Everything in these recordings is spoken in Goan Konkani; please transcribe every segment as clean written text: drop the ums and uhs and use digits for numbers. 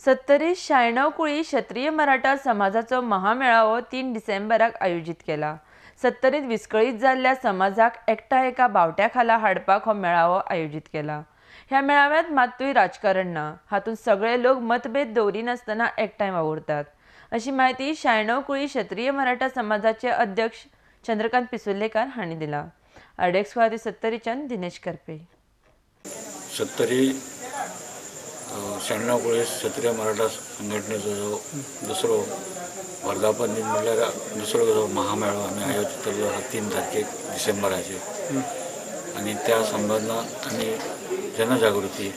सत्तरी शायणव कुळी क्षत्रिय मराठा समाजाचो महामेळावो 3 डिसेंबराक आयोजीत केला. सत्तरीत विस्कळीत जाल्ल्या समाजाक एकठांय एका बावट्या खाला हाडपाक हो मेळावो आयोजीत केला. ह्या मेळाव्यांत मात्तूय राजकारण ना. हातूंत सगळे लोक मतभेद दवरिनासतना एकठांय वावुरतात, अशी म्हायती शायणव कुळी क्षत्रिय मराठा समाजाचे अध्यक्ष चंद्रकांत पिसुर्लेकार हांणी दिला. आरडीएक्स खातीर सत्तरीच्यान दिनेश कर्पे. सत्तरी शहाण्णव कुळी क्षत्रिय मराठा संघटनेचो जो दुसरो वर्धापन दिन, म्हणल्यार दुसरो जो महामेळावो आमी आयोजीत केल्लो आसा 3 तारखेक डिसेंबराचेर आनी त्या संबंदान आमी जनजागृती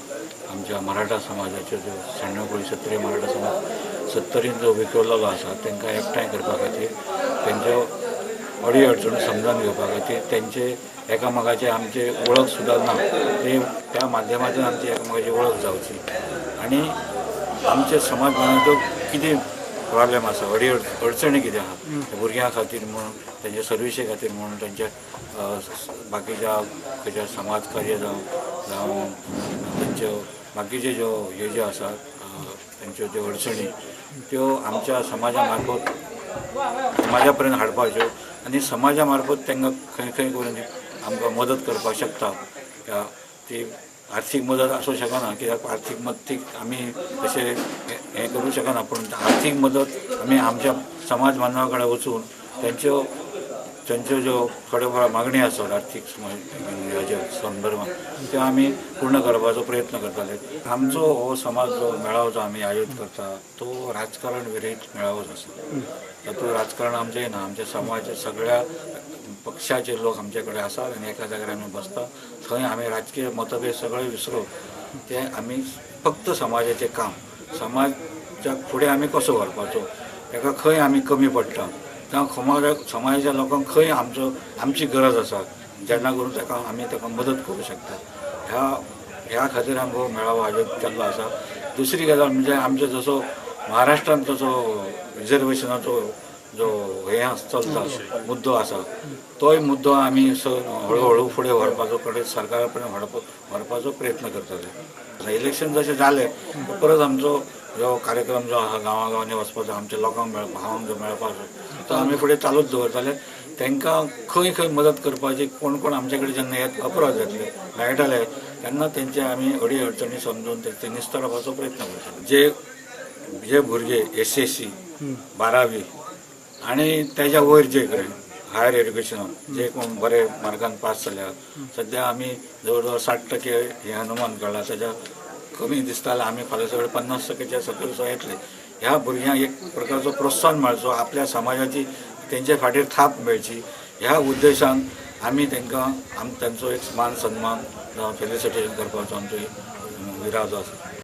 आमच्या मराठा समाजाच्यो, ज्यो शहाण्णव कुळी क्षत्रिय मराठा समाज सत्तरीन जो विखुरलेलो आसा, तांकां एकठांय करपा खातीर, तेंच्यो अडी अडचणी समजावन घेवपा खातीर, तेंचे एकामेकाचे आमचे वळख सुद्दां ना ते त्या माध्यमांतल्यान आमची एकामेकाची वळख जावची आनी आमच्या समाज बांदाचो कितें प्रॉब्लेम आसा, अडी अडचणी कितें आहा, त्या भुरग्यां खातीर म्हूण, तेंच्या सर्विसे खातीर म्हूण, तेंच्या बाकीच्या खंयच्या समाज कार्य जावं जावं तेंच्यो बाकीचे ज्यो हे ज्यो आसा, तेंच्यो ज्यो अडचणी त्यो आमच्या समाजा मार्फत समाजा पर्यंत हाडपाच्यो आनी समाजा मार्फत तांकां खंय खंय करून आमकां मदत करपाक शकता. ह्या ती आर्थीक मदत आसूं शकना, कित्याक आर्थीक मदतीक आमी तशें हें हें करूं शकना, पूण आर्थीक मदत आमी आमच्या समाज बांधवा कडेन वचून तेंच्यो तेंच्यो ज्यो थोड्यो फार मागणी आसत आर्थीक हाच्या संदर्भात, त्यो आमी पूर्ण करपाचो प्रयत्न करताले. आमचो हो समाज जो मेळावो जो आमी आयोजीत करता तो राजकारण विरयत मेळावोच आसा. तातूंत राजकारण आमचें ना. आमच्या समाज सगळ्या पक्षाचे लोक आमचे कडेन आसात आनी एका जाग्यार आमी बसता. थंय आमी राजकीय मतभेद सगळे विसरून ते आमी फक्त समाजाचें काम, समाजाक फुडें आमी कसो व्हरपाचो, ताका खंय आमी कमी पडटा, जावं समाजाच्या लोकांक खंय आमचो आमची गरज आसा, जेन्ना करून ताका आमी ताका मदत करूं शकता, ह्या ह्या खातीर आमकां हो मेळावो आयोजीत केल्लो आसा. दुसरी गजाल म्हणजे आमचो जसो महाराष्ट्रांत जसो रिजर्वेशनाचो जो हें चलता, मुद्दो आसा, तोय मुद्दो आमी हळू हळू फुडें व्हरपाचो कडेन सरकारा कडेन व्हरपाचो प्रयत्न करतले. इलेक्शन जशें जालें, परत आमचो जो कार्यक्रम जो आसा, गांवा गांवांनी वचपाचो, आमच्या लोकांक मेळ भावांक जो मेळपाचो, तो आमी फुडें चालूच दवरतले. तांकां खंय खंय मदत करपाची, कोण कोण आमचे कडेन जेन्ना येत अप्रोच जातले, मेळटले, तेन्ना तेंचे आमी अडी अडचणी समजून ते निस्तरपाचो प्रयत्न करतले. जे जे भुरगे एसएससी, 12वी आनी तेज्या वयर जे कडेन हायर एज्युकेशनान जे कोण बरे मार्कान पास जाल्या, सद्या आमी जवळ जवळ 60% हे अनुमान काडला. तेज्या कमी दिसता जाल्यार आमी फाल्यां सगळे 50 टक्केच्या सकयल सुद्दां येतले. ह्या भुरग्यांक एक प्रकारचो प्रोत्साहन मेळचो, आपल्या समाजाची तेंचे फाटीर थाप मेळची, ह्या उद्देशान आमी तांकां तांचो एक मान सन्मान जावं फेलिसिटेशन करपाचो आमचो इरादो आसा.